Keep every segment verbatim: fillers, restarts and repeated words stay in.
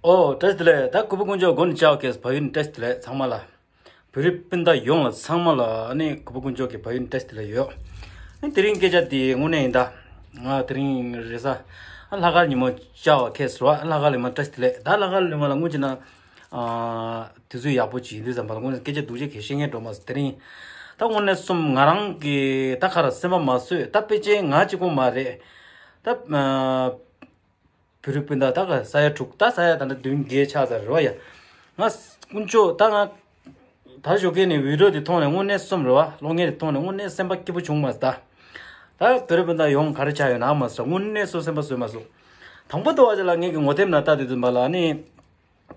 ཨོ་བཀྲ་ཤིས་བདེ་ལེགས། ད་གུས་པ་དཀོན་མཆོག་མགོ་ནས་བཅར་བ་ཁེལ་བལ་ཡུལ་ནས་བཀྲ་ཤིས་བདེ་ལེགས་ཚང་མ་ལ། བོད་རིགས་སྤུན་ཟླ་ཡོངས་ལ་ཚང་མ་ལ་ཨ་ནི་གུས་པ་དཀོན་མཆོག་གི་བལ་ཡུལ་ནས་བཀྲ་ཤིས་བདེ་ལེགས་ཡོད། ཨ་ནི་དེ་རིང་སྐད་ཆ་འདི་དངོས་གནས་ཡིན་ད། ང་དེ་རིང་རེས་གཟའ་ཨ་ལྷག་དཀར་ཉིན་མོ་བཅར་བ་ཁེལ་ཟེར་བ། ཨ་ལྷག་དཀར་ལས་མ་བཀྲ་ཤིས་བདེ་ལེགས། ད་ལྷག་དཀར་ལས་མ་ལ་དངོས་གནས་ན་ཨ་དུས་ཚོད་ཡག་པོ་ཅིག་ཡིན་དུས་ཙམ་པ་ལ་དངོས་གནས་སྐད་ཆ་སྡུག་ཅག་གི་བཤད་མཁན་འགྲོ་མ་སོང་དེ་རིང་། ད་དངོས་གནས་གསུམ་ང་རང་གི་ད་ག་རེ་སེམས་པ་མ་བཟོད། ད་དཔེ་ཅན་ང་གཅིག་པོ་མ་རེད། ད་ཨ་བོད་རིགས་སྤུན་ཟླ་ད་ག་ས་ཡ་དྲུག་ད་ས་ཡ་ད་ལྟ་བདུན་བརྒྱད་ཆགས་ཚར་རེད་བ་ཡ། ང་དཀོན་མཆོག་ད་ང་ད་ཞོགས་ཀས་ནས་བི་ཌི་ཡོ་དེ་མཐོང་ནས་དངོས་གནས་གསུམ་རེད་བ། གློག་བརྙན་དེ་མཐོང་ནས་དངོས་གནས་སེམས་པ་སྐྱིད་པོ་བྱུང་མ་སོང་ད། ད་བོད་རིགས་སྤུན་ཟླ་ཡོངས་ག་རེ་ཆགས་ཡོད་ན་མ་སོང་། དངོས་གནས་གསུམ་སེམས་པ་བཟོད་མ་སོང་། དང་པོ་དུ་བ་ཅིག་ལ་ངེད་ཀྱི་ངོ་དེབ་ནང་ལྟ་དུས་ཙམ་པ་ལ་ནི།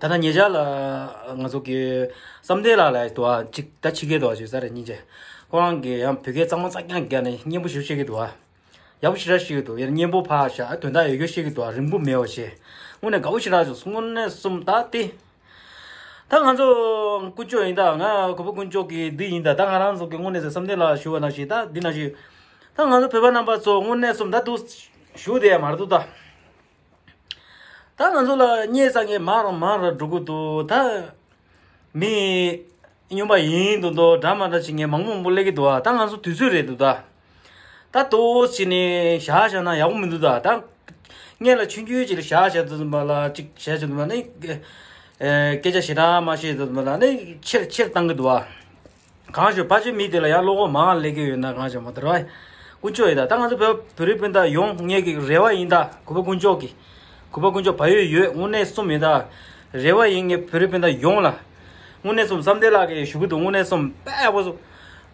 ད་ལྟ་ཉེ་ཆར་ལ་ང་ཚོ་གི་བསམ་གཏན་ལགས་ལ་དུ་བ་གཅིག་ད་ཕྱི་རྒྱལ་དུ་བ་ཞིག་ས་རེད་སྙིང་རྗེ། ཁོ་རང་གིས་ཡང་བོད་སྐད་གཙང་མ་གཙང་རྐྱང་བརྒྱབ་ནས་སྙན་པོ་ཞིག་བཤད་ཀྱི་འདུག་བ། ཡག་པོ་ཞེ་དྲག་ཤེས་ཀྱི་འདུག་ཡང་སྙན་པོ་ཕར་བཞག་དོན་དག་ཡོད་རྒྱུ་ཤེས་ཀྱི་འདུག་རིང་པོ་མེད་པ་བྱས། དངོས་གནས་དགའ་པོ་ཞེ་དྲག་བྱུང་སོང་། དངོས་གནས་གསུམ་ད་དེ། ད་ང་ཚོ་དཀོན་མཆོག་ཡིན་ད། ང་གུས་པ་དཀོན་མཆོག་གི་འདི་ཡིན་ད། ད་ང་རང་ཚོ་གི་དངོས་གནས་སེ་བསམ་གཏན་ལགས་ཞུ་བ་ནང་བཞིན་ད་འདི་ནང་བཞིན། ད་ང་ཚོ་བོད་པ་རྣམ་པ་ཚོ་དངོས་གནས་གསུམ་ད་འདུག་ཞུ་བསྡད་ཡ་མ་རེད་འདུག་ད། ད་ང་ཚོ་ལ་བརྙས་བཅོས་མང་རུ་མང་རུ་འགྲོ་གི་འདུག་ད་མི་སྨྱོན་པ་ཡིན་མདོག་མདོག་འདྲ་མ་འདྲ་བྱེད་མཁན་མང་པོ་མང་པོ་སླེབས་ཀྱི་འདུག་ད་ང་ཚོ་དུས་ཚོད་རེད་འདུག་ད། ད་ཏོག་ཙམ་ནས་བཞག་བཞག་ན་ཡག་པོ་མི་འདུག་ད། ད་སྔོན་ལ་ཆུང་ཆུང་ཅིག་ལ་བཞག་བཞག་དུས་ཙམ་པ་ལ་ཅིག་བཞག་བཞག་དུས་ཙམ་པ་ནི་སྐད་ཆ་ཞེ་དྲག་མ་བཤད་དུས་ཙམ་པ་ལ་ནི་ཆེར་ཆེར་བཏང་གི་འདུག་བ། གང་ཞུ་ཕལ་ཆེར་མི་དེ་ལ་ཡང་བློ་ཁོག་མང་སླེབས་ཀྱི་ཡོད་ན་གང་ཞུ་མ་དར་བ། ཀུན་སྤྱོད་ཡོད་ད། ད་ང་ཚོ་བོད་བོད་རིགས་སྤུན་ཟླ་ཡོངས་ངེད་ཀྱི་རེ་བ་ཡིན་ད། གུས་པ་དཀོན་མཆོག་གི་གུས་པ་དཀོན་མཆོག་བལ་ཡུལ་ཡོད་དངོས་གནས་གསུམ་ཡིན་ད། རེ་བ་ཡིན་ངེད་བོད་རིགས་སྤུན་ཟླ་ཡོངས་ལ། དངོས་གནས་གསུམ་བསམ་གཏན་ལགས་ཀྱིས་ཞུ་གི་འདུག་དངོས་གནས་གསུམ་དཔེ་ཡག་པོ་སོང་།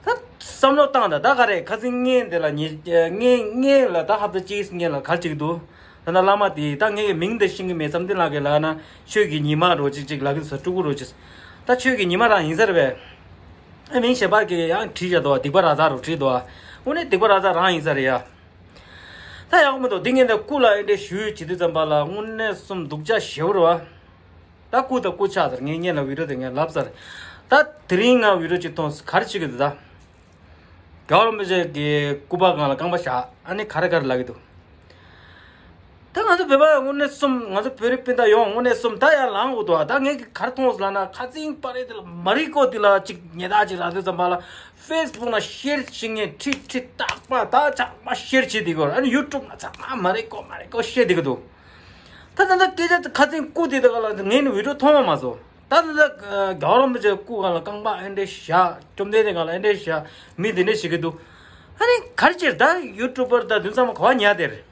ད་བསམ་བློ་བཏང་ད། ད་ག་རེད་ཁ་སང་ངས་འདི་ལ་ཉེ་ངས་ངས་ལ་ད་ཧབ་ཏ་གཅིག་སྔོན་ལ་ག་རེ་བྱེད་ཀྱི་འདུག་ད་ལྟ་བླ་མ་དེས་ད་ངེད་ཀྱི་མིང་འདི་ཤེས་ཀྱི་མེད། བསམ་གཏན་ལགས་ཀྱིས་ལབ་ན་ཆོས་ཀྱི་ཉི་མ་རོ་ཅིག་ཅིག་ལབ་ཀྱི་འདུག་ས་སྤྲུལ་སྐུ་རོ་ཅིག་ད་ཆོས་ཀྱི་ཉི་མ་རང་ཡིན་ས་རེད་པས། ཨ་མིང་གཞན་པ་གིས་ཡང་བྲིས་བཞག་འདུག་སྡིག་པ་ར་ཛ་རུ་བྲིས་འདུག་དངོས་གནས་སྡིག་པ་ར་ཛ་རང་ཡིན་ས་རེད་ཡ། ད་ཡག་པོ་མི་འདུག་འདི་ངས་འདི་སྐུ་ལ་ཨེ་འདྲས་ཞུས་བྱེད་དུས་ཙམ་པ་ལ་དངོས་གནས་གསུམ་སྡུག་ཅག་ཞེ་པོ་རེད་བ། ད་སྐུ་དང་སྐུ་ཕྱག་ཟེར་ངས་སྔོན་ལ་བི་ཌི་ཡོ་དེ་ངས་ལབ་ཚར། ད་དེ་རིང་ང་བི་ཌི་ཡོ་གཅིག་མཐོང་ག་རེ་བྱེད་ཀྱི་འདུག་ད། རྒྱལ་བ་རིན་པོ་ཆེ་གི་སྐུ་པར་སྒང་ལ་རྐང་པ་བཞག་ཨ་ནི་ག་རེ་ག་རེ་ལབ་ཀྱི་འདུག་ད་ང་ཚོ་བོད་པ་དངོས་གནས་གསུམ། ང་ཚོ་བོད་རིགས་སྤུན་ཟླ་ཡོངས་དངོས་གནས་གསུམ་ད་ཡར་ལངས་དགོས་འདུག་ད་ངས་ག་རེ་མཐོང་སོང་ལབ་ན་ཁ་སང་པ་རེད་དེ་ལ་མ་རི་ཀོ་དེ་ལ་ཅིག་ཉེས་དག་ཅིག་རག་དུས་ཙམ་པ་ལ་ཧྥེ་སི་བུག་ནང་ཤེར་བྱེད་མཁན་ཁྲི་ཁྲི་རྟག་པ་ད་ཚང་མ་ཤེར་བྱེད་བསྡད་ཀྱི་ཡོད་རེད། ཨ་ནི་ཡུ་ཊུབ་ནང་ཚང་མ་མ་རི་ཀོ་མ་རི་ཀོ་ཤེར་བསྡད་ཀྱི་འདུག་ད་ད་ད་སྐད་ཆ་ཁ་སང་སྐུ་དེ་དག་ལ་ངས་ནི་བི་ཌི་ཡོ་མཐོང་བ་མ་སོང་། ད་ད་ད་རྒྱལ་བ་རིན་པོ་ཆེ་སྐུ་སྒང་ལ་རྐང་པ་ཨེ་འདྲས་བཞག་བཅོམ་ལྡན་འདས་སྒང་ལ་ཨེ་འདྲས་བཞག་མི་དེ་འདྲས་བྱེད་ཀྱི་འདུག་ཨ་ནི་ག་རེ་བྱེད་ད་ཡུ་ཊུབ་པར་ད་དུས་ཚང་མ་ག་བ་ཉལ་དེ་རེད།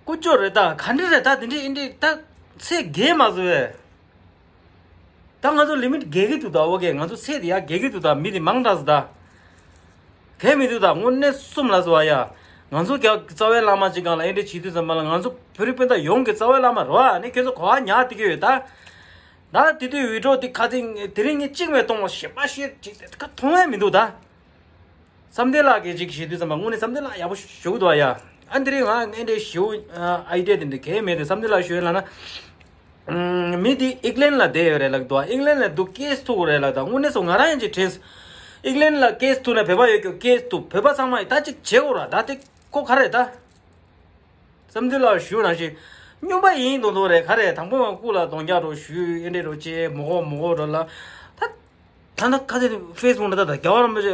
ཀུ་ཅོ་རེད་ད། ག་འདྲ་རེད་ད། དེ་འདྲ་ཨེ་འདྲ་ད་ཚད་བརྒལ་མ་བཟོ་བས། ད་ང་ཚོ་ལི་མིཊ་བརྒལ་གི་འདུག་ད། ཨོ་ཀེ་ང་ཚོ་ཚད་དེ་ཡར་བརྒལ་གི་འདུག་ད། མི་དེ་མང་དྲགས་སོང་ད། གལ་མི་འདུག་ད། དངོས་གནས་གསུམ་ལ་སོ་བ་ཡ། ང་ཚོ་རྒྱ་རྩ་བའི་བླ་མ་ཅིག་སྒང་ལ་ཨེ་འདྲ་བྱེད་དུས་ཙམ་པ་ལ་ང་ཚོ་བོད་རིགས་སྤུན་ཟླ་ཡོངས་ཀྱི་རྩ་བའི་བླ་མ་རེད་བ། ཨ་ནི་ཁྱོད་ཚོ་ག་བ་ཉལ་བསྡད་ཀྱི་ཡོད་ད། ད་དེ་དུས་བི་ཌི་ཡོ་དེ་ཁ་སང་དེ་རིང་ངས་གཅིག་མེད་གཏོང་བ་ཞེ་པ་ཤེར་ཅིག་དེ་ཁ་མཐོང་ཡ་མི་འདུག་ད། བསམ་གཏན་ལགས་ཀྱིས་ཅིག་ཞུས་དུས་ཙམ་པ་དངོས་གནས་བསམ་གཏན་ལགས་ཡག་པོ་ཞུ་གི་འདུག་ཨ་ཡ། ཨ་འདི་རིང་ང་ཨེ་འདྲའི་ཞུ་ཨ་ཨའི་ཌི་ཡ་དེ་འདྲ་གས་མེད་དེ་བསམ་གཏན་ལགས་ཞུ་ཡ་ལབ་ན། ཨམ་མི་དེ་ཨིག་ལན་ལ་བསྡད་ཡོད་རེད་ལབ་འདུག་ཨིག་ལན་ལ་འདུག་སྐྱེས་ཐུབ་རེད་ལབ་ད། དངོས་གནས་སོ་ང་རང་ཡང་ཅིག་དྲན་སོང་། ཨིག་ལན་ལ་སྐྱེས་ཐུབ་ན་བོད་པ་ཡོད་ཀྱང་སྐྱེས་ཐུབ་བོད་པ་ཚང་མ་ཡིས་ད་ཅིག་བྱེད་དགོས་ར་ད་དེ་ཁོ་ག་རེད་ད། བསམ་གཏན་ལགས་ཞུ་ནང་བཞིན་སྨྱོན་པ་ཡིན་མདོག་མདོག་རེད། ག་རེ་དང་པོ་ང་སྐུ་ལ་རྡོག་རྒྱག་རོགས་ཞུས་ཨེ་འདྲས་རོགས་བྱས་མོ་གོ་མོ་གོ་རོགས་ལ། ད་ད་ནི་ཁ་ཚིག་ཧྥེ་སི་བུག་ནང་ད་ད་རྒྱལ་བ་རིན་པོ་ཆེ་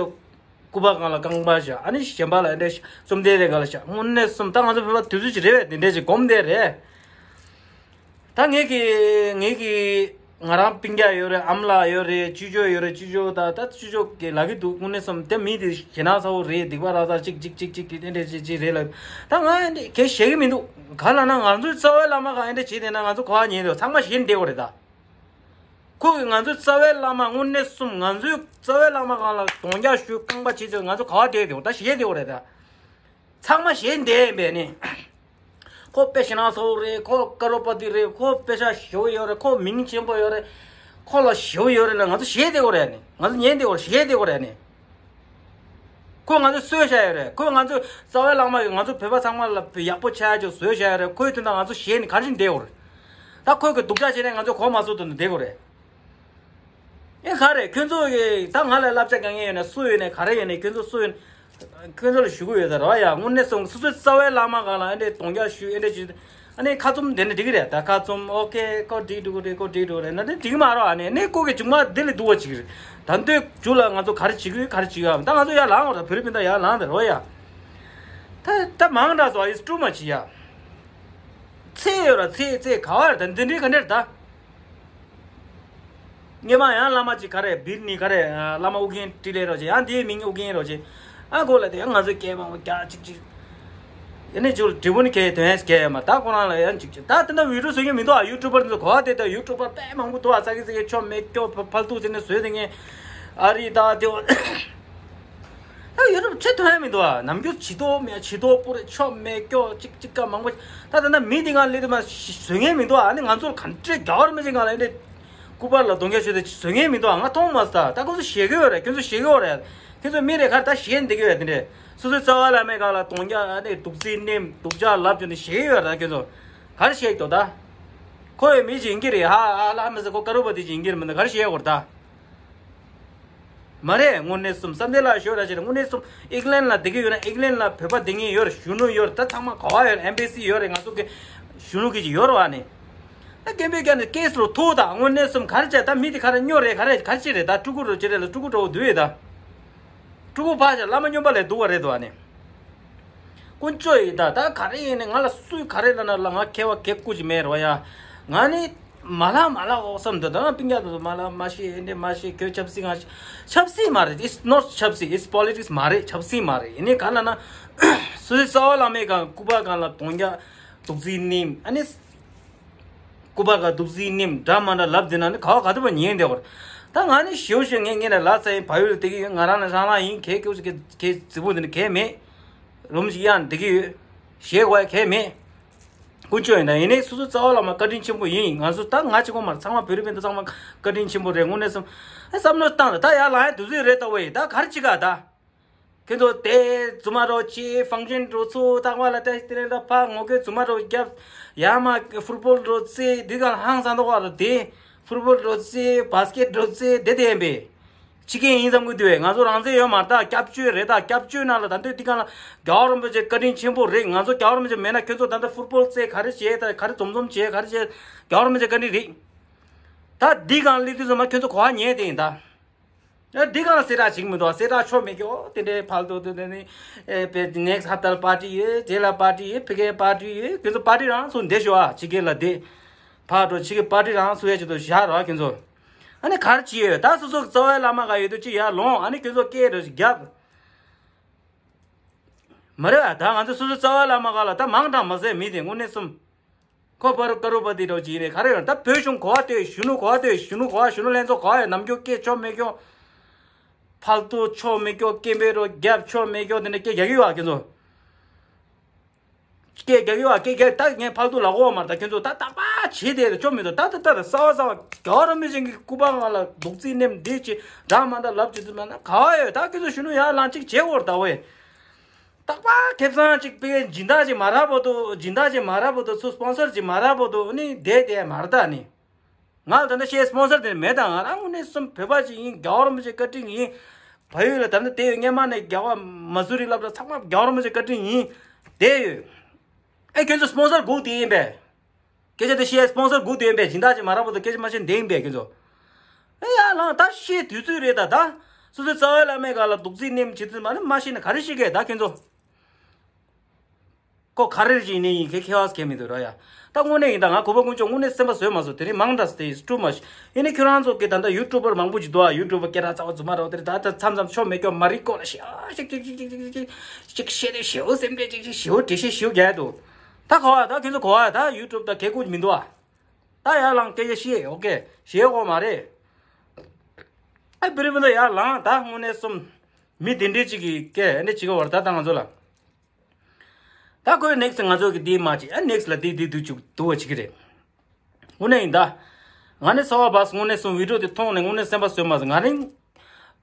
སྐུ་པར་སྒང་ལ་རྐང་པ་བཞག་ཨ་ནི་གཞན་པ་ལ་ཨེ་འདྲས་བཅོམ་ལྡན་འདས་སྒང་ལ་བཞག་དངོས་གནས་སོ་ད་ང་ཚོ་བོད་པ་དུས་ཚོད་ཅིག་རེད་པས་དེ་འདྲས་ཅིག་སྒོམ་བསྡད་རེད། ད་ངེད་ཀྱི་ངེད་ཀྱི་ང་རང་སྤུན་ཀྱག་ཡོད་རེད། ཨ་མ་ལགས་ཡོད་རེད། ཅོ་ཅོ་ཡོད་རེད། ཅོ་ཅོ་ད་ད་ཅོ་ཅོ་གིས་ལབ་ཀྱི་འདུག་དངོས་གནས་སོ་དེ་མི་དེ་ཞེད་སྣང་ཚ་བོ་རེད། སྡིག་པ་ར་ཚ་ཅིག་ཅིག་ཅིག་ཅིག་དེ་འདྲས་ཅིག་ཅིག་རེད་ལབ། ད་ང་ཨེ་འདྲས་གས་ཞེད་ཀྱི་མི་འདུག་ག་ལབ་ན་ང་ཚོའི་རྩ་བའི་བླ་མ་ག་ཨེ་འདྲས་བྱེད་བསྡད་ན་ང་ཚོ་ག་བ་ཉལ་འདུག་ཚང་མ་ཞེད་བསྡད་དགོས་རེད་ད། ཁོ་གིས་ང་ཚོའི་རྩ་བའི་བླ་མ་དངོས་གནས་སོ་ང་ཚོའི་རྩ་བའི་བླ་མ་སྒང་ལ་རྡོག་རྒྱག་ཞུས་རྐང་པ་བྱེད་ཚོད་ང་ཚོ་ག་བ་བསྡད་འདུག་ད་ཞེད་བསྡད་དགོས་རེད་ད། ཚང་མ་ཞེད་བསྡད་ཡིན་པས་ནི། ཁོ་དཔེ་ཞེད་སྣང་ཚ་བོ་རེད། ཁོ་ཀ་རོ་པ་ཏི་རེད། ཁོ་དཔེ་ཆ་ཞེ་པོ་ཡོད་རེད། ཁོ་མིང་ཆེན་པོ་ཡོད་རེད། ཁོ་ལ་ཞེ་པོ་ཡོད་རེད་ལ་ང་ཚོ་ཞེད་བསྡད་དགོས་རེད་ནི། ང་ཚོ་ཉན་བསྡད་དགོས་རེད། ཞེད་བསྡད་དགོས་རེད་ནི། ཁོས་ང་ཚོ་གསོས་བཞག་ཡོད་རེད། ཁོས་ང་ཚོ་རྩ་བའི་བླ་མ་ཡོད་ང་ཚོ་བོད་པ་ཚང་མ་ལ་ཡག་པོ་ཆགས་ཡ་ཅིག་བཟོས་བཞག་ཡོད་རེད། ཁོའི་དོན་དག་ང་ཚོ་ཞེད་ནི་ག་རེ་བྱས་ནས་བསྡད་དགོས་རེད། ད་ཁོས་གི་སྡུག་ཅག་བྱས་ནས་ང་ཚོ་གོ་མ་སོང་དོན་དུ་བསྡད་དགོས་རེད། ཨེ་ག་རེད། ཁྱོད་ཚོ་གིས་ད་ང་ལ་བསླབ་བྱ་དཀའ་ངལ་ཡོད་ན་སུ་ཡོད་ནས་ག་རེ་ཡོད་ནས་ཁྱོད་ཚོ་སུ་ཡོད་ཁྱོད་ཚོ་ལ་ཞུ་གི་ཡོད་ད་ར་བ་ཡ། དངོས་གནས་སོང་སོ་སོའི་རྩ་བའི་བླ་མ་སྒང་ལ་ཨེ་འདྲས་རྡོག་རྒྱག་ཞུས་ཨེ་འདྲས་ཞུས། ཨ་ནི་ཁ་བཙུམ་དེ་ནི་འགྲིག་གི་རེད། ད་ཁ་བཙུམ་ཨོ་ཁེ་ཁོ་འགྲིག་འགྲོ་གི་རེད། ཁོ་འགྲིག་འགྲོ་གི་རེད་ན་དེ་འགྲིག་མ་རོགས། ཨ་ནི་ནི་ཁོ་གི་མཇུག་མ་དེ་ལས་སྡུག་པ་ཅིག་རེད། ད་འདོད་རྒྱུ་ལ་ང་ཚོ་ག་རེ་བྱེད་ཀྱི་ཡོད། ག་རེ་བྱེད་ཀྱི་ཡོད། ད་ང་ཚོ་ཡར་ལངས་འོ། ད་བོད་རིགས་སྤུན་ཟླ་ཡར་ལངས་དེ་རོ་ཡ། ད་ད་མང་དྲགས་སོང་། ཨིས་ཀྲུ་མ་ཅི་ཡ། ཚེ་ཡོད་ར་ཚེ་ཚེ་ག་བ་རེད། ད་འདི་འདྲའི་ག་འདྲ་རེད་ད། སྔོན་མ་ཡང་བླ་མ་ཅིག་ག་རེ་བིར་ནི་ག་རེ་བླ་མ་ཨུ་རྒྱན་ཏྲི་ལེ་རོ་ཅེ་ཡང་དེའི་མིང་ཨུ་རྒྱན་རོ་ཅེ། ཨ་གོ་ལ་དེ་ཡང་ང་ཚོའི་སྐད་མང་པོ་རྒྱག་ཅིག་ཅིག་ཡ་ནི་ཅུ་དྲི་བུ་ནི་ཁའི་དོན་ཡས་སྐད་ཡ་མ་ད་ཁོ་རང་ལ་ཡང་ཅིག་ཅིག་ད་དེ་འདྲ་བི་ཌིའོ་བཟོ་མཁན་མི་འདུག་ཨ། ཡུ་ཊུབ་པར་ཚོ་གོ་བ་དེ་ད་ཡུ་ཊུབ་པར་དཔེ་མང་པོ་འདུག་ཨ། ས་གི་ས་གི་ཆོ་མེད་སྐྱོ་ཕ་ཕལ་ཐུག་ཟེར་ནས་བཟོས་དེ་ངས་ཨ་རི་ད་དེ་ད་ཡུ་ཊུབ་ཆེ་དོན་མི་འདུག་ཨ། ནམ་རྒྱུན་ཇི་ལྟོ་མེད་ཇི་ལྟོ་པོ་རེ་ཆོ་མེད་སྐྱོ་ཅིག་ཅིག་ཀ་མང་པོ། ད་ད་ན་མི་དེ་ང་ལེ་དུ་མ་བཟོ་མཁན་མི་འདུག་ཨ། ནི་ང་ཚོར་ག་འདྲས་རྒྱ་བར་མི་ཅིག་ང་ལ་འདྲས་སྐུ་པར་ལ་གདོང་རྒྱ་ཞུ་དེ་བཟོ་མཁན་མི་འདུག་ཨ། ང་མཐོང་མ་སོང་ད། ད་ཁོ་ཚོ་ཞེད་གི་ཡོད་རེད། ཁྱོད་ཚོ་ཞེད་གི་ཡོད་རེད། ཁྱོད་ཚོ་མི་རེ་ཁར་ད་ཞེད་འདི་གི་ཡོད་དེ་འདྲས་སོ་སོའི་རྩ་བ་བླ་མའི་སྒང་ལ་གདོང་རྒྱ་ཨ་ནི་སྡུག་རྩིས་ནེམ་སྡུག་ཅག་ལབ་ཀྱི་ནི་ཞེད་གི་ཡོད་རེད། ད་ཁྱོད་ཚོ་ག་རེ་ཞེད་ཀྱི་འདུག་ད། ཁོ་ཡི་མི་ཅིག་ཡིན་གྱི་རེད་ཧ་ཨ་ལ་མི་ཟེར་ཁོ་ཀ་རུ་པ་དེ་ཅིག་ཡིན་གྱི་རེད་མི་འདུག་ག་རེ་ཞེད་གོ་རེད་ད། མ་རེད། དངོས་གནས་གསུམ་བསམ་གཏན་ལགས་ཞོར་ར་ཞེ་རེད། དངོས་གནས་གསུམ་ཨིག་ལན་ལ་བསྡད་ཀྱི་ཡོད་ན་ཨིག་ལན་ལ་བོད་པ་བསྡད་མཁན་ཡོད་རེད། གཞོན་ནུ་ཡོད་རེད། ད་ཚང་མ་ག་བ་ཡོད་རེད། ཨེམ་བེ་སི་ཡོད་རེད། ང་ཚོ་གི་གཞོན་ནུ་གི་ཅིག་ཡོད་རེད་བ་ནི། ད་སྐད་འབོད་རྒྱག་ནས་སྐད་སུ་ཐུག་ད། དངོས་གནས་གསུམ་ག་རེ་བྱས་ད་མི་དེ་ག་རེ་སྨྱོ་རེད། ག་རེ་ག་རེ་བྱེད་རེད། ད་ཕྲུ་གུ་རུ་ཅི་རེད་ལ་ཕྲུ་གུ་འགྲོ་འདུག་ཡོད་ད། ཕྲུ་གུ་ཕ་ཆ་བླ་མ་སྨྱོན་པ་ལས་སྡུག་པ་རེད་འདུག་བ་ནི། དཀོན་མཆོག་ཡིན་ད། ད་ག་རེ་ཡིན་ནས་ང་ལ་སུས་ག་རེ་ལབ་ན་ལ་ང་ཁྱད་པར་གེ་སྐུ་ཅིག་མེད་རོ་ཡ། ང་ནི་མ་ལ་མ་ལ་འོག་བསམ་འདི་ད་ང་སྤུན་ཀྱག་དུ་མ་ལ་མ་ཤེས་ཨེ་འདྲེ་མ་ཤེས་ཁྱོད་ཆབ་སྲིད་ང་ཤེས། ཆབ་སྲིད་མ་རེད། It's not ཆབ་སྲིད། It's politics མ་རེད། ཆབ་སྲིད་མ་རེད། ཡིན་ནི་ག་ལ་ན་སུ་སི་རྩ་བ་བླ་མའི་གང་སྐུ་པར་གང་ལ་གདོང་རྒྱ་སྡུག་རྩིས་ནིམ་ཨ་ནི། སྐུ་པར་ག་སྡུག་རྩིས་ནིམ་འདྲ་མ་འདྲ་ལབ་དེ་ན་ནི་ག་བ་ག་དུ་བ་ཉན་བསྡད་གོ། ད་ང་ནི་ཞེའུ་ཞེ་ངས་ངས་ལ་ལ་ཙ་ཡིན་བ་ཡུལ་དེ་གི་ཡོད། ང་རང་ལ་རང་རང་ཡིན་གས་སྐྱོ་ཞིག་གས་རྫི་བོ་འདི་ནི་གས་མེད། རུམ་ཞིག་ཡང་འདི་གི་ཡོད། ཞེས་གོ་ཡ་གས་མེད། དཀོན་མཆོག་ཡིན་ད། ཡིན་ནའི་སོ་སོ་རྩ་བ་ལ་མ་བཀའ་དྲིན་ཆེན་པོ་ཡིན། ང་ཚོ་ད་ང་གཅིག་པོ་མ་རེད། ཚང་མ་བོད་རིགས་སྤུན་ཟླ་ཚང་མ་བཀའ་དྲིན་ཆེན་པོ་རེད། དངོས་གནས་སམ་ཨ་བསམ་བློ་བཏང་ད། ད་ཡར་ལངས་ཡ་དུས་ཚོད་རེད་ད་བས་ད་ག་རེ་བྱེད་ག་ད། ཁྱོད་ཚོ་དེ་རྫུན་མ་རོ་ཅི་ཕང་ཤན་འགྲོ་ཚུ་རྟག་པ་ལ་ཏེ་ཏེ་རེ་ལ་ཕ་ངོ་སྐད་རྫུན་མ་རོ་རྒྱབ་ཡ་མ་ཕུར་པོལ་འགྲོ་ཚེ་འདི་ག་ཧང་སང་ད་བ་རོ་དེ་ཕུར་པོལ་འགྲོ་ཚེ་བཱ་སི་ཀེད་འགྲོ་ཚེ་དེ་དེ་ཡིན་པས། ཕྱི་རྒྱལ་ཡིན་བསམ་གི་འདུག་བས། ང་ཚོ་རང་བཙན་ཡོད་མ་རེད་ད། སྐྱབས་བཅོལ་རེད་ད། སྐྱབས་བཅོལ་ནང་ལ་ད་འདོད་འདི་གང་ལ་རྒྱལ་བ་རིན་པོ་ཆེ་བཀའ་དྲིན་ཆེན་པོ་རེད། ང་ཚོ་རྒྱལ་བ་རིན་པོ་ཆེ་མེད་ན་ཁྱོད་ཚོ་ད་ལྟ་ཕུར་པོལ་རྩེ་ག་རེ་བྱེད་ད་ག་རེ་འཛོམས་འཛོམས་བྱེད་ག་རེ་བྱེད། རྒྱལ་བ་རིན་པོ་ཆེ་བཀའ་དྲིན་རེད། ད་འདི་གང་སླེབས་དུས་ཙམ་པ་ཁྱོད་ཚོ་གོ་བ་ཉལ་དེ་ཡིན་ད། ཡ་འདི་གང་ལ་གསལ་བསྒྲགས་བྱེད་ཀྱི་མི་འདུག་གསལ་བསྒྲགས་ཆོ་མེད་ཀྱོ་དེ་འདྲའི་ཕལ་དུ་དེ་འདྲ་ནི་ཨེ་པེ་ནེག་སི་ཧབ་ཏ་ལ་པར་ཊི་ཡོད། དེ་ལ་པར་ཊི་ཡོད། ཕི་ཀའི་པར་ཊི་ཡོད། ཁྱོད་ཚོ་པར་ཊི་རང་ཚོ་འདེ་ཤོག་ཨ། ཕྱི་རྒྱལ་ལ་བསྡད་ཕར་འགྲོ། ཕྱི་རྒྱལ་པར་ཊི་རང་ཚོ་ཡ་ཆེད་དུ་བཞག་རོགས་ཁྱོད་ཚོ། ཨ་ནི་གར་ཅི་ཡོད་ད། སོ་སོ་རྩ་བའི་བླ་མ་ག་ཡོད་དུ་ཅི་ཡར་ལོངས། ཨ་ནི་ཁྱོད་ཚོ་སྐད་རེ་ཞིག་རྒྱབ། མ་རེད་ཨ། ད་ང་ཚོ་སོ་སོ་རྩ་བའི་བླ་མ་ག་ལ་ད་མང་དྲགས་མ་ཟད་མི་དེ་དངོས་གནས་སོམ། ཁོ་པ་རུ་ཀ་རུ་པ་དེ་འདྲ་ཅིག་ཡིན་ནས་ག་རེ་ཡོད་ད། བོད་གཞུང་གོ་བ་ལྟོས། གཞོན་ནུ་གོ་བ་ལྟོས། གཞོན་ནུ་གོ་བ་གཞོན་ནུ་ལྷན་ཚོགས་གོ་བ་ཡོད། ནམ་རྒྱུན་སྐད་ཆོ་མེད་ཀྱོ། ཕལ་དུ་ཆོ་མེད་ཀྱོ། སྐད་འབོད་རོ་རྒྱབ་ཆོ་མེད་ཀྱོ་དེ་འདྲ་སྐད་རྒྱག་གི་ཡོད་ཨ་ཁྱེད་ཚོ། སྐད་རྒྱག་ཡོད་ཨ། སྐད་རྒྱག་ད་ངས་ཕལ་དུ་ལ་གོ་བ་མ་རེད་ད། ཁྱོད་ཚོ་ད་རྟག་པ་བྱེད་དེ་ཆོ་མེད་དོ། ད་ད་ད་ད་གསར་བ་གསར་བ་རྒྱལ་བ་རིན་པོ་ཆེ་གི་སྐུ་པར་སྒང་ལ་རྡོག་རྫིས་ནེམ་འདི་ཅི་འདྲ་མ་འདྲ་ལབ་ཅི་ཚོད་མ་ན་ག་བ་ཡོད་ད། ཁྱོད་ཚོ་གཞོན་ནུ་ཡར་ལངས་ཅིག་བྱེད་དགོས་རེད་ད་ཝེ། རྟག་པ་ཁེ་བཟང་ཅིག་པའི་སྦྱིན་བདག་ཅིག་མ་རག་པོ་དུ་སྦྱིན་བདག་ཅིག་མ་རག་པོ་དུ་ཚུ་སྤོན་སར་ཅིག་མ་རག་པོ་དུ་ནི་བསྡད་བསྡད་མ་རེད་ད་ནི། ང་ལ་ད་ལྟ་ཤེས་སྤོན་སར་དེ་མེད་ད། ང་རང་དངོས་གནས་སུ་བོད་པ་ཅིག་ཡིན། རྒྱལ་བ་རིན་པོ་ཆེ་བཀའ་དྲིན་ཡིན། བལ་ཡུལ་ལ་ད་ལྟ་དེ་ཡོད་སྔན་མ་ནས་རྒྱལ་བ་མ་སུ་རི་སློབ་གྲྭ་ཚང་མ་རྒྱལ་བ་རིན་པོ་ཆེ་བཀའ་དྲིན་ཡིན། དེ་ཡོད། ཨེ་ཁྱོད་ཚོ་སྤོན་སར་སྒུག་དེ་ཡིན་པས། སྐད་ཆ་དེ་བཤད་སྤོན་སར་སྒུག་དེ་ཡིན་པས། སྦྱིན་བདག་ཅིག་མ་རག་པ་དུ་སྐད་ཆ་མ་བཤད་དེ་ཡིན་པས་ཁྱོད་ཚོ། ཨེ་ཡ་ལང་ད་བཤད་དུས་ཚོད་རེད་ད་ད། སོ་སོའི་རྩ་བའི་བླ་མའི་སྒང་ལ་རྡོག་རྫིས་ནེམ་བྱེད་དུས་མ་ནི་མ་ཤེས་ན་ག་རེ་ཤེས་གས་ད་ཁྱོད་ཚོ། ཁོ་ག་རེ་ཞིག་ནི་ཡིན་ཁེ་ཁེ་བ་སྐྱེ་མི་འདུག་ར་ཡ། ད་དངོས་གནས་ཡིན་ད། ང་གུས་པ་དཀོན་མཆོག་དངོས་གནས་སེམས་པ་བཟོད་མ་བཟོད་དེ་རིང་མང་དྲགས་སེ་too much། ཡིན་ནི་ཁྱོད་རང་ཚོ་གི་ད་ལྟ་ཡུ་ཊུབ་པར་མང་པོ་ཅིག་འདུག་ཨ། ཡུ་ཊུབ་པར་སྐད་གྲགས་ཚ་བ་རྫུན་མ་རོ་དེ་རེད་ད། ད་མཚམས་མཚམས་ཆོ་མེད་སྐྱོ་མ་རིག་སྐོར་ལ་ཤི་ཨ་ཤིག་ཤིག་ཤིག་ཤིག་ཤིག་ཤིག་ཤེས་རེ་ཞེའུ་སེམས་ཁྲལ་ཅིག་ཤིག་ཞེའུ་འགྲེལ་བཤད་ཞེའུ་རྒྱག་འདུག་ད་གོ་ཨ། ད་ཁྱོད་ཚོ་གོ་ཨ། ད་ཡུ་ཊུབ་ད་གལ་དགོས་མི་འདུག་ཨ། ད་ཡར་ལངས་སྐད་ཆ་བཤད། ཨོ་ཀེ། ཞེད་དགོས་མ་རེད། ཨ་བི་རི་བི་ད་ཡར་ལངས་ད། དངོས་གནས་སོམ། མི་དེ་འདྲས་ཅིག་གི་སྐད་ཨ་ནི་ཅིག་ག་བར་ད་ད་ང་ཚོ་ལ། ད་ཁོས་next ང་ཚོ་གི་འདི་མ་བྱེད། ཨ་next ལ་འདི་འདི་འདུག་ཅིག་འདུག་བ་བྱེད་ཀྱི་རེད། དངོས་གནས་ཡིན་ད། ང་ནི་ཚ་བ་བ་སི་དངོས་གནས་སོང་བི་ཌིའོ་དེ་མཐོང་ནས་དངོས་གནས་སེམས་པ་བཟོད་མ་སོང་། ང་རང་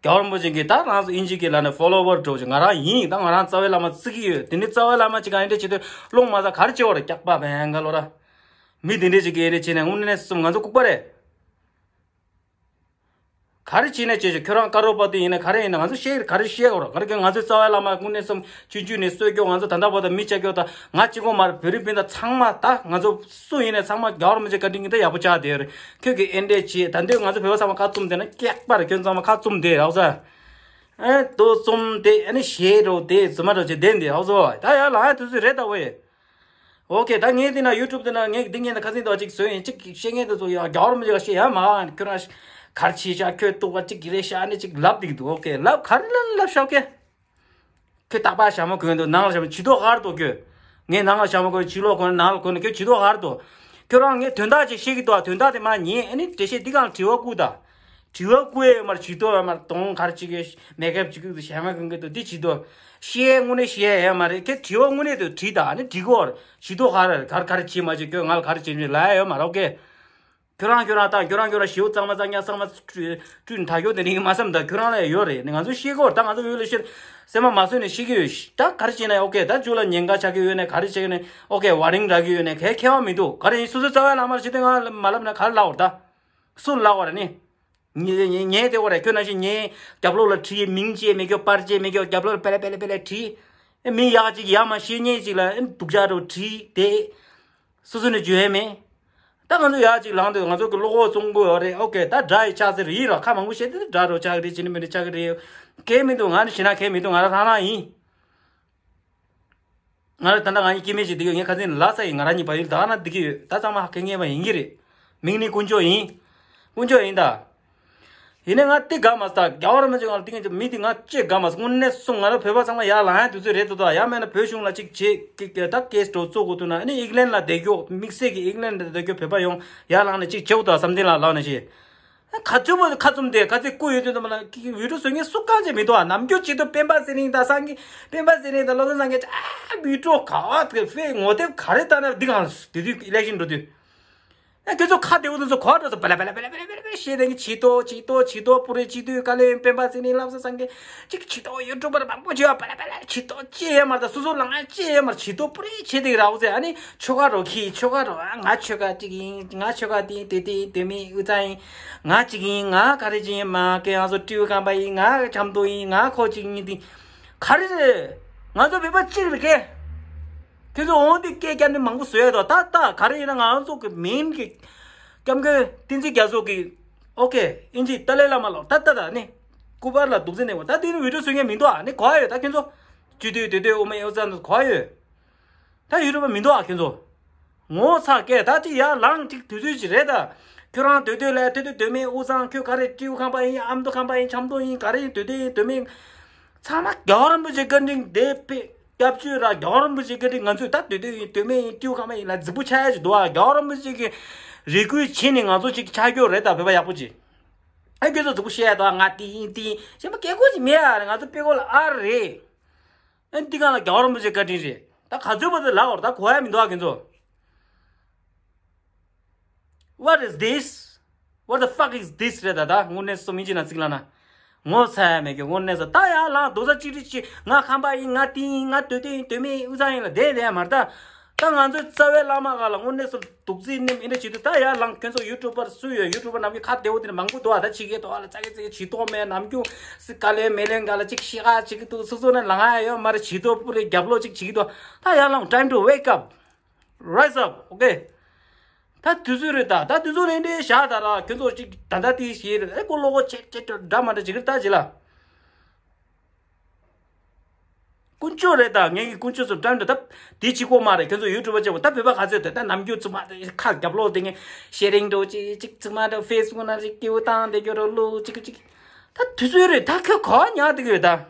རྒྱལ་བ་རིན་པོ་ཆེ་གིས་ད་རང་ཚོ་ཨིན་ཇི་གི་ལ་ནས་ཕོ་ལོ་ཝར་འགྲོ་ཅིག་ང་རང་ཡིན། ད་ང་རང་རྩ་བའི་བླ་མ་བརྩི་གི་ཡོད། དེ་ནི་རྩ་བའི་བླ་མ་ཅིག་ག་ཨེ་འདྲ་བྱེད་དུས་སློང་མ་ཚ་ག་རེ་བྱེད་བར་སྐྱག་པ་བན་ག་ལོ་ར། མི་དེ་འདྲས་ཅིག་གིས་ཨེ་འདྲ་བྱེད་ནས་དངོས་གནས་སོང་ང་ཚོ་ལྐུགས་པ་རེད། ག་རེ་བྱས་ནས་བྱས་ཆོག་ཁྱོད་རང་དཀར་པོ་དཔའ་བརྟུལ་ཡིན་ན་ག་རེ་ཡིན་ན་ང་ཚོ་ཤེས་ག་རེ་ཤེས་དགོས་རོགས། ག་རེ་ཁྱོད་ང་ཚོའི་རྩ་བའི་བླ་མ་དངོས་གནས་སོམ་ཆུང་ཆུང་ནས་གསོལ་རྒྱུ་ང་ཚོ་ད་ལྟ་བར་དུ་མི་བཅའ་རྒྱུ་དང་ང་གཅིག་པོ་མར་བོད་རིགས་སྤུན་ཟླ་ཚང་མ་ད་ང་ཚོ་སུ་ཡིན་ནས་ཚང་མ་རྒྱལ་བ་རིན་པོ་ཆེ་བཀའ་དྲིན་གྱིས་ད་ཡག་པོ་ཆགས་བསྡད་ཡོད་རེད། ཁྱོད་ཀྱིས་ཨེ་འདྲས་བྱས་ད་འདོད་ང་ཚོ་བོད་པ་ཚང་མ་ཁ་བཙུམ་བསྡད་ན་སྐྱག་པ་རེད། ཁྱོད་ཚང་མ་ཁ་བཙུམ་བསྡད་རོགས་ས། ཨེ་དོ་བཙུམ་བསྡད་ཨ་ནི་ཞེད་རོགས་བསྡད་རྫུན་མ་རོགས་བྱས་བསྡད་འདི་རོགས་ས། ད་ཡར་ལངས་ཡ་དུས་ཚོད་རེད་ད་ཝེ། ཨོ་ཁེ། ད་ངས་འདི་ན་ཡུ་ཊུབ་འདི་ན་ངས་འདི་ངས་ད་ཁ་སང་དུ་ཅིག་བཟོས་ཡིན། ཅིག་བཤད་མཁན་དེ་ཚོ་ཡང་རྒྱལ་བ་རིན་པོ་ཆེ་ལ་བཤད་ཡ་མ་ཁྱོད་རང་གར་ཆེ་ཤག་ཁྱོད་ལྟོགས་པ་ཅིག་རེད་ཤག་ཨ་ནི་ཅིག་ལབ་འདུག་ཨོ་ཁེ། ལབ་ག་རེ་ལབ་ལབ་ཤག་ཁེ། ཁྱོད་རྟག་པར་ཞྭ་མོ་གོན་འདུག་ནང་ལ་ཞྭ་མོ་བྱི་དོ་གར་དོ་ཁྱོད། ངས་ནང་ལ་ཞྭ་མོ་གོན་ཕྱི་ལོགས་གོན་ནང་ལ་གོན་ནས་ཁྱོད་བྱི་དོ་གར་དོ། ཁྱོད་རང་ངས་དོན་དག་ཅིག་བཤད་ཀྱི་འདུག་དོན་དག་དེ་མ་ཉན་ཨ་ནི་འགྲེལ་བཤད་འདི་གང་དྲི་བ་བསྐུར་ད། དྲི་བ་བསྐུར་ཡས་ཡོད་མ་རེད། བྱི་དོ་ཡོད་མ་རེད། གདོང་གར་ཅིག་གི་མེག་ཨབ་ཅིག་གི་ཞྭ་མོ་གོན་གི་འདུག་འདི་བྱི་དོ། བཤད་དངོས་གནས་བཤད་ཡས་ཡོད་མ་རེད། ཁྱེད་དྲི་བ་དངོས་གནས་དུ་དྲིས་ད་ཨ་ནི་འགྲིག་གི་ཡོད་རེད། བྱི་དོ་གར་གར་གར་བྱེད་མ་བྱེད་ཁྱོད་ང་ལ་གར་བྱེད་མི་ལ་ཡ་ཡོད་མ་རེད། ཨོ་ཁེ། ཁྱོད་རང་ཁྱོད་རང་དང་ཁྱོད་རང་ཁྱོད་རང་ཞེའུ་གཙང་མ་གཙང་རྐྱང་གཙང་མ་བཀྲུས་བཀྲུས་ད་ཁྱོད་དེ་རིང་མ་བསམ་ད་ཁྱོད་རང་ལ་ཡོད་རེད་ནི་ང་ཚོ་ཤེས་གི་ཡོད་རེད། ད་ང་ཚོ་འོས་ལ་ཤེས་སེམས་པ་མ་བཟོད་ནས་ཤེས་ཀྱི་ཡོད་ཤི། ད་ག་རེ་བྱས་ན་ཨོ་ཁེ། ད་ཇུ་ལ་ཉེན་ཁ་ཆགས་ཀྱི་ཡོད་ནས་ག་རེ་བྱེད་ཀྱི་ནས་ཨོ་ཁེ་ཝ་རིང་རག་གི་ཡོད་ནས་གའི་ཁྱད་པར་མི་འདུག་ག་རེ་ཡིན་སོ་སོའི་རྩ་བའི་བླ་མར་བྱེད་དུས་ང་ལ་མ་ལབ་ན་ག་རེ་ལབ་དགོས་རེད་ད། སུ་ལབ་དགོས་རེད་ནི། ངས་ངས་ངས་དེ་དགོས་རེད། ཁྱོད་ནང་བཞིན་ངས་རྒྱབ་ལོགས་ལ་བྲིས་མིང་བཅས་མེད་ཀྱོ་པར་བཅས་མེད་ཀྱོ་རྒྱབ་ལོགས་ལ་པེ་ལེ་པེ་ལེ་པེ་ལེ་བྲིས། ཨེ་མི་ཡག་ཅིག་ཡག་མ་ཤེས་མཁན་ཅིག་ལ་ཨེ་སྡུག་ཅག་རུ་བྲིས་ཏེ། སོ་སོ་ནས་བརྗོད་ཡས་མེད། ད་ང་ཚོ་ཡག་ཅིག་ལངས་དུས་ང་ཚོ་གི་བློ་ཁོག་བཙོང་དགོས་ཡོད་རེད། ཨོ་ཁེ། ད་དགྲ་ཡི་ཕྱག་འཚལ་ཡིན་ར་ཁ་མང་པོ་བཤད་དུས་དགྲ་རུ་ཆགས་ཀྱི་རེད། ཅི་ནི་མི་འདྲ་ཆགས་ཀྱི་རེད། ཁེ་མི་འདུག་ང་ནི་ཞེ་ན་ཁེ་མི་འདུག་ང་རང་རང་རང་ཡིན། ང་རང་ད་ལྟ་ང་གཉིས་སྐྱེ་དམན་ཅིག་བསྡད་ཡོད། ངས་ཁ་སང་ལབ་ཚར་ཡིན། ང་རང་གཉིས་བལ་ཡུལ་ད་ག་ན་བསྡད་ཀྱི་ཡོད། ད་ཚང་མ་ཧ་གོ་ངེས་པ་ཡིན་གྱི་རེད། མིང་ནི་དཀོན་མཆོག་ཡིན། དཀོན་མཆོག་ཡིན་ད། ཡིན་ནའི་ང་དེ་དགའ་མ་སོང་། རྒྱལ་བ་རིན་པོ་ཆེ་ང་ལ་དེ་ངས་མི་དེ་ང་ཅེས་དགའ་མ་སོང་། དངོས་གནས་སོང་ང་ལ་བོད་པ་ཚང་མ་ཡར་ལངས་ཡ་དུས་ཚོད་རེད་འདུག་ད་ཡང་མེད་ན་བོད་གཞུང་ལ་ཅིག་བྱེད་ཀྱི་ཀྱི་ད་ཀེ་སི་འགྲོ་བཙུགས་དགོས་འདུག་ན་ཨ་ནི་ཨིག་ལན་ལ་བསྡད་རྒྱུ་དམིགས་བསལ་གྱི་ཨིག་ལན་ལ་བསྡད་རྒྱུ་བོད་པ་ཡོང་ཡར་ལངས་ནས་ཅིག་བྱེད་དགོས་འདུག་བསམ་གཏན་ལ་ལབ་ནས་ཤེས། ཁ་ཚུད་པོ་ཁ་ཚུམ་དེ་ཁ་ཚིག་བསྐུར་ཡོད་དུས་ད་མ་ལ་ཀི་ཀི་བི་ཌི་ཡོ་བཟོ་མཁན་སུ་གང་ཅིག་མི་འདུག་ཨ། ནམ་རྒྱུན་ཅིག་ཏུ་སྤེན་པ་ཚེ་རིང་དང་སངས་རྒྱས་སྤེན་པ་ཚེ་རིང་དང་བློ་བཟང་སངས་རྒྱས་ཨ་བི་ཌི་ཡོ་ག་བ་དེ་ཧྥེ་ངོ་དེབ་ག་རེ་ལྟ་ན་འདི་གང་དེ་དུས་ཨི་ལེག་ཤན་འགྲོ་དུས། ཨ་ཁྱོད་ཚོ་ཁ་བདེ་བོ་དེ་ཚོ་གོ་འགྲོ་ཚོ་པ་ལ་པ་ལ་པ་ལ་པ་ལ་པ་ལ་པ་ལ་བཤད་དེ་ངས་ཆེ་ཏོ་ཆེ་ཏོ་ཆེ་ཏོ་པུ་རེ་ཆེ་དུས་དཀའ་ལས་སྤེན་པ་ཚེ་རིང་བློ་བཟང་སངས་རྒྱས་ཅིག་ཆེ་ཏོ་ཡུ་ཊུབ་པར་མང་པོ་བྱོས་པ་པ་ལ་པ་ལ་ཆེ་ཏོ་ཅི་ཡོད་མ་རེད། ད་སོ་སོ་ལ་ང་ཅི་ཡོད་མ་རེད། ཆེ་ཏོ་པུ་རེ་ཆེ་དེ་ར་བོ་ཟེར། ཨ་ནི་ཆོལ་ཁ་རོ་ཁི་ཆོལ་ཁ་རོ་ཨ་ང་ཆོལ་ཁ་ཅིག་ཡིན། ང་ཆོལ་ཁ་དེ་དེ་དེ་དེ་མི་ཨུ་ཚང་ཡིན། ང་ཅིག་ཡིན། ང་ག་རེ་ཅིག་ཡིན་མ་ཀེ་ང་ཚོ་སྤྲེའུ་ཁང་པ་ཡིན། ང་བྱམས་མདོ་ཡིན། ང་ཁོ་ཅིག་ཡིན། དེ་ག་རེ་རེད། ང་ཚོ་བོད་པ་གཅིག་རེད་ཀེ། ཁྱོད་ཚོ་འོང་དུས་སྐད་རྒྱབ་ནས་མང་པོ་བཟོས་ཡོད་དོ། ད་ད་ག་རེ་ཡིན་ན་ང་ཚོ་གི་མེན་གི་སྐྱབས་མགོན་བསྟན་འཛིན་རྒྱ་མཚོ་གི་ཨོ་ཁེ་ཨིན་ཇི་ཏཱ་ལའི་བླ་མ་ལོ་ད་ད་ད་ནི་སྐུ་པར་ལ་འདུག་འཛིན་ནས་འོ་ད་དེ་ནི་བི་ཌི་ཡོ་བཟོ་མཁན་མི་འདུག་ཨ། ནི་གོ་ཡོད་ད་ཁྱོད་ཚོ་ཇུ་དུས་དུས་དུས་ཨོ་མའི་ཨོ་ཙང་དུ་གོ་ཡོད། ད་ཡུ་ཊུབ་པ་མི་འདུག་ཨ་ཁྱོད་ཚོ། ངོ་ཚ་སྐད་ད་ཅིག་ཡར་ལངས་ཅིག་དུས་ཚོད་ཅིག་རེད་ད། ཁྱོད་རང་སྡོད་སྡོད་ལས་སྡོད་སྡོད་སྡོད་མེད་དབུས་གཙང་ཁྱོད་ག་རེ་སྤྲེའུ་ཁང་པ་ཡིན། ཨ་མདོ་ཁང་པ་ཡིན། བྱམས་མདོ་ཡིན། ག་རེ་ཡིན་སྡོད་སྡོད་ཡིན་སྡོད་མེད། ཚང་མ་རྒྱལ་བ་རིན་པོ་ཆེ་བཀའ་དྲིན་དེ་དཔེ་སྐྱབས་བཅོལ་ར་རྒྱལ་བ་རིན་པོ་ཆེ་བཀའ་དྲིན་ང་ཚོས་ད་སྡོད་སྡོད་ཡིན་སྡོད་མེད་ཡིན་སྤྲེའུ་ཁང་པ་ཡིན་ལ་རྫིག་པོ་ཆགས་ཡ་ཅིག་འདུག་ཨ། རྒྱལ་བ་རིན་པོ་ཆེ་གི་རེ་སྐུལ་བྱས་ནས་ང་ཚོ་ཅིག་ཆགས་རྒྱུ་རེད་ད། བོད་པ་ཡག་པོ་ཅིག་ཨ་ཁྱོད་ཚོ་རྫིག་པོ་བཤད་ཡ་འདུག་ཨ། ང་དེ་ཡིན་དེ་ཡིན་གཞན་པ་སྐད་ཁོ་ཅིག་མེད་ཨ། ང་ཚོ་དཔེ་ཁོ་ལ་ཨ་རེད། ཨ་འདི་གང་ལ་རྒྱལ་བ་རིན་པོ་ཆེ་བཀའ་དྲིན་རེད། ད་ག་ཚོད་པ་དེ་ལབ་འོར་ད་གོ་ཡ་མི་འདུག་ཨ་ཁྱོད་ཚོ། What is this? What the fuck is this? རེད་ད་ད་དངོས་གནས་སོ་མི་ཅི་ན་ཚིག་ལ་ན། ངོ་ཚ་ཡ་མེད་ཀྱི་དངོས་གནས་སོ་ད་ཡ་ལང་རྡོག་རྩ་གཅིག་སྒྲིལ་གྱིས་ང་ཁམས་པ་ཡིན། ང་དེ་ཡིན། ང་སྡོད་དེ་ཡིན་སྡོད་མེད་ཡིན་དབུས་གཙང་ཡིན་ལ་བསྡད་བསྡད་ཡ་མ་རེད་ད། ད་ང་ཚོའི་རྩ་བའི་བླ་མ་ག་ལ་དངོས་གནས་སོ་སྡུག་རྩིས་ནེམ་ཨེ་འདྲ་བྱེད་དུས་ད་ཡ་ལང་ཁྱོད་ཚོ་ཡུ་ཊུབ་པར་སུ་ཡོད། ཡུ་ཊུབ་པར་ནམ་རྒྱུན་ཁ་བདེ་བོ་དེ་ནས་མང་པོ་འདུག་ཨ། ད་ཕྱི་རྒྱལ་དུ་ཨ་ལ་ཙག་གེ་ཙག་གེ་བྱེད་ཐོག་མེད། ནམ་རྒྱུན་སི་དཀའ་ལས་མེད་ལན་ག་ལ་ཅིག་ཤི་ཁ་ཅིག་འདུག་སོ་སོ་ནས་ལང་ཡ་ཡོད་མ་རེད། བྱེད་ཐོག་པུ་རེ་རྒྱབ་ལོག་ཅིག་བྱེད་ཀྱི་འདུག་ད་ཡ་ལང་time to wake up. Rise up, okay? ད་དུས་ཚོད་རེད་ད། ད་དུས་ཚོད་རེད་འདྲེ་བཞག་ད་ར་ཁྱོད་ཚོ་ཅིག་ད་ལྟ་དེ་ཞེས་རེད། ཨེ་ཀོ་ལོ་ཀོ་ཆེ་ཆེ་འདྲ་མ་འདྲ་ཅིག་རེད་ད་ཅི་ལ། དཀོན་མཆོག་རེད་ད། ངེད་ཀྱི་དཀོན་མཆོག་ཚོ་འགྲམ་དུ་ད་དེ་གཅིག་པོ་མ་རེད། ཁྱོད་ཚོ་ཡུ་ཊུབ་པ་བྱེད་པོ་ད་བོད་པ་ག་ཚོད་དེ་ད་ནམ་རྒྱུན་ཚུགས་མ་དེ་ཁ་རྒྱབ་ལོག་དེ་ངས་ཤེ་རིང་འགྲོ་ཅིག་ཅིག་ཚུགས་མ་དེ་ཕེ་སི་བུག་ན་ཅིག་སྐྱེ་བོ་བཏང་དེ་སྐྱོ་རོ་ལུ་ཅིག་ཅིག་ད་དུས་ཚོད་རེད་ད། ཁྱོད་ག་ཉག་དེ་གི་ཡོད་ད།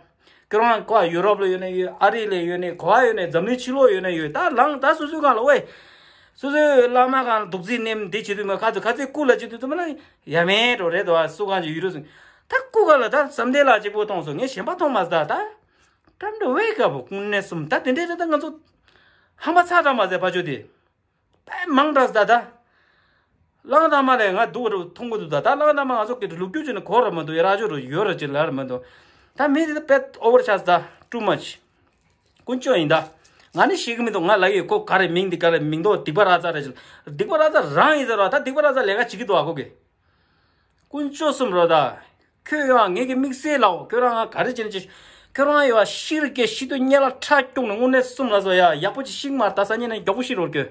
ཁྱོད་རང་ཀོ་ཡུ་རོབ་ལ་ཡོད་ན་ཡོད། ཨ་རི་ལ་ཡོད་ནས་གོ་བ་ཡོད་ནས་འཛམ་གླིང་ཕྱི་ལོགས་ཡོད་ན་ཡོད། ད་ལངས་ད་སོ་སོའི་སྒང་ལ་ཝེ། སོ་སོའི་བླ་མ་སྒང་ལ་རྡོག་རྫིས་ནེམ་འདི་བྱེད་དུས་མ་ཁ་ཚོ་ཁ་ཚེ་སྐུ་ལ་བྱེད་དུས་ཚོ་མ་ལ་ཡ་མེད་འགྲོ་རེད་དོ། སུ་གང་ཅིག་ཡུ་རོ་སུ་ད་སྐུ་ག་ལ་ད་བསམ་གཏན་ལ་གཅིག་པོ་མཐོང་སོང་། ངས་གཞན་པ་མཐོང་མ་ཟ་ད། ད་ཀྲམ་འགྲོ་ཝེ་ག་བོ་ཀུན་ནས་སུམ་ད་དེ་འདྲས་རེད་ད། ང་ཚོ་ཧམ་པ་ཚ་དྲགས་མ་ཟད་ཕ་ཆོས་དེ། དཔེ་མང་དྲགས་ད་ད། གླང་དར་མ་ལས་ང་སྡུག་རུ་མཐོང་གི་འདུག་ད་ད་གླང་དར་མ་ང་ཚོ་སྐད་དུ་ལོ་རྒྱུས་ཅིག་ནི་གོ་ར་མ་འདུག་ཡ་ར་ཅོ་རུ་ཡོད་ར་ཅིག་ལ་ར་མ་འདུག་ད་མི་དེ་ད་དཔེ་ཨོ་བར་ཆགས་ད་too much། དཀོན་མཆོག་ཡིན་ད། ང་ནི་ཤེས་གི་མི་འདུག་ང་ལ་ཡོད་ཁོ་ག་རེ་མིང་འདི་ག་རེ་མིང་འདོགས་སྡིག་པ་ར་ཙ་ར་ཅིག་སྡིག་པ་ར་ཙ་རང་ཡིན་ཟེར་བ་ད་སྡིག་པ་ར་ཙ་ལས་ཀ་བྱེད་ཀྱི་འདུག་ཨ་ཁོ་གི། དཀོན་མཆོག་གསུམ་རོ་ད། ཁྱོད་ཡོད་ཨ་ངེད་ཀྱི་དམིགས་བསལ་ལའོ། ཁྱོད་རང་ང་ག་རེ་བྱེད་ནས་ཅི། ཁྱོད་རང་ཡོད་ཨ་ཤི་རུ་སྐྱེ་ཤི་དུས་སྙེ་ལ་ཁྲག་སྐྱུག་ནས་དངོས་གནས་གསུམ་ལ་སོ་ཡ་ཡག་པོ་ཅིག་ཤིག་མར་ད་ས་ཉིན་ནས་མགྱོགས་པོ་ཤི་རོགས་ཁྱོད།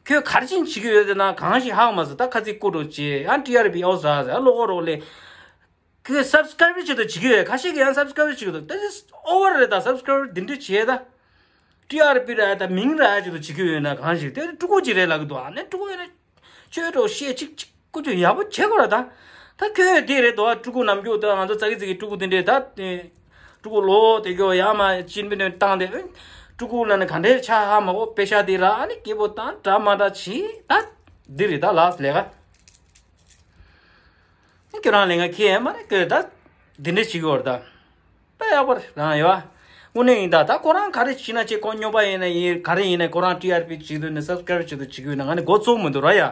ཁྱོད་ག་རེ་བྱེད་ནས་བྱེད་ཀྱི་ཡོད་དེ་ན་གང་ཞིག་ཧ་གོ་མ་སོང་། ད་ཁ་ཚིག་ཀུ་རུ་བྱེད་ཨ་ཊི་ཨར་པི་ཨོ་ཟ་ཟ་ལོ་གོ་རོགས་ལས། ཁོས་སབ་སི་ཀ་རའིབ་བྱེད་དུ་བྱེད་ཀྱི་ཡོད། ཁ་ཤས་ཀྱིས་ཡང་སབ་སི་ཀ་རའིབ་བྱེད་ཀྱི་འདུག་དེ་ཨོ་བར་རེད། ད་སབ་སི་ཀ་རའིབ་འདི་འདྲ་བྱེད་ད། ཊི་ཨར་པི་ར་ད་མིང་ར་བྱེད་དུ་བྱེད་ཀྱི་ཡོད་ན་གང་ཞིག་དེ་ཕྲུ་གུ་ཅིག་རེད་ལབ་ཀྱི་འདུག་ཨ་ནི་ཕྲུ་གུ་ཡོད་ན་ཆོས་གྲོགས་བཤད་ཅིག་ཅིག་ཀུ་ཅོ་ཡག་པོ་བྱེད་དགོས་ར་ད། ད་ཁྱོད་དེ་རེད་དོ། ཕྲུ་གུ་ནམ་རྒྱུན་ད་ང་ཚོ་ཙག་གི་ཙིག་གི་ཕྲུ་གུ་དེ་འདྲས་ད། ཕྲུ་གུ་ལོ་དེ་གྱོ་ཡ་མ་ཅིན་པི་ནས་བཏང་དེ། ཕྲུ་གུ་ལ་ནི་ག་འདྲས་ཆ་ཧ་མ་གོ་པེ་ཤ་དེ་ར་ཨ་ནི་སྐྱིད་པོ་བཏང་འདྲ་མ་འདྲ་བྱེད་ད། འདི་རེད་ད་ལགས་ལས་ཀ་ཁྱོད་རང་ལས་ང་ཁྱེད་ཡན་མ་རེད་ཁྱོད་ད། འདི་འདྲས་བྱེད་ཀྱི་ཡོད་རེད་ད། དཔེ་ཡག་པོ་རང་ཡོད། དངོས་གནས་ཡིན་ད། ད་ཁོ་རང་ག་རེ་བྱེད་ན་བྱེད། ཁོ་སྨྱོ་པ་ཡིན་ན་ཡིན། ག་རེ་ཡིན་ན་ཁོ་རང་ཊི་ཨར་པི་བྱེད་དུས་ནས་སབ་སི་ཀ་རའིབ་བྱེད་དུ་བྱེད་ཀྱི་ཡོད་ན་ང་ནི་མགོ་ཚོས་མི་འདུག་ར་ཡ།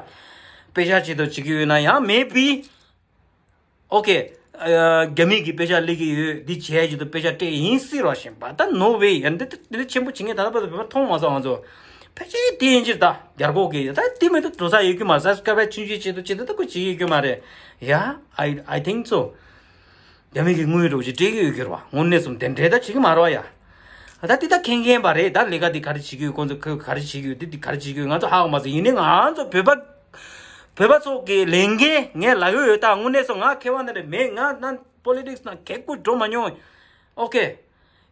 པེ་ཤ་བྱེད་དུ་བྱེད་ཀྱི་ཡོད་ན་ཡང་མེད་པི། ཨོ་ཁེ། རྒྱ་མི་གི་པེ་ཤ་སླེབས་ཀྱི་ཡོད། འདི་བྱས་བྱེད་དུ་པེ་ཤ་སྤྲད་ཡིན་སྲིད་རོགས་ཞེན་པ་ད་ནོ་ཝེ་ཡ། འདི་འདི་ཆེན་པོ་བྱེད་མཁན་ད་ལྟ་བར་དུ་བོད་པ་མཐོང་མ་སོང་ང་ཚོ། ཕལ་ཆེར་དེ་ཡིན་ཕྱིར་ད་རྒྱལ་ཁོག་གི་ད་དེ་མེད་དུ་འགྲོ་ས་ཡོད་ཀྱི་མ་རེད། སབ་སི་ཀ་རའིབ་ཆུང་ཆུང་བྱེད་དུ་བྱེད་དུ་ད་ཁོ་བྱེད་ཡོད་ཀྱི་མ་རེད་ཡ། I I think so. རྒྱ་མི་གི་དངུལ་རོགས་ཅིག་སྤྲད་ཀྱི་ཡོད་ཀྱི་རེད་བ། དངོས་གནས་སོང་དེ་འདྲའི་ད་བྱེད་ཀྱི་མ་རེད་བ་ཡ། ད་འདི་ད་མཁྱེན་མཁན་པ་རེད། ད་ལས་ཀ་འདི་ག་རེ་བྱེད་ཀྱི་ཡོད། ཁོང་ཚོ་ཁོས་ག་རེ་བྱེད་ཀྱི་ཡོད། འདི་འདི་ག་རེ་བྱེད་ཀྱི་ཡོད། ང་ཚོ་ཧ་གོ་མ་སོང་། ཡིན་ནའི་ང་ཚོ་བོད་པ་བོད་པ་ཚོ་གི་ལས་འགན་ངས་ལབ་ཡོད་ཡོད། ད་དངོས་གནས་སོང་ང་མཁས་པ་འདི་འདྲ་མེད། ང་ན་པོ་ལི་ཊིག་སི་ནང་གད་སྐུ་འགྲོ་མ་མྱོང་། ཨོ་ཁེ།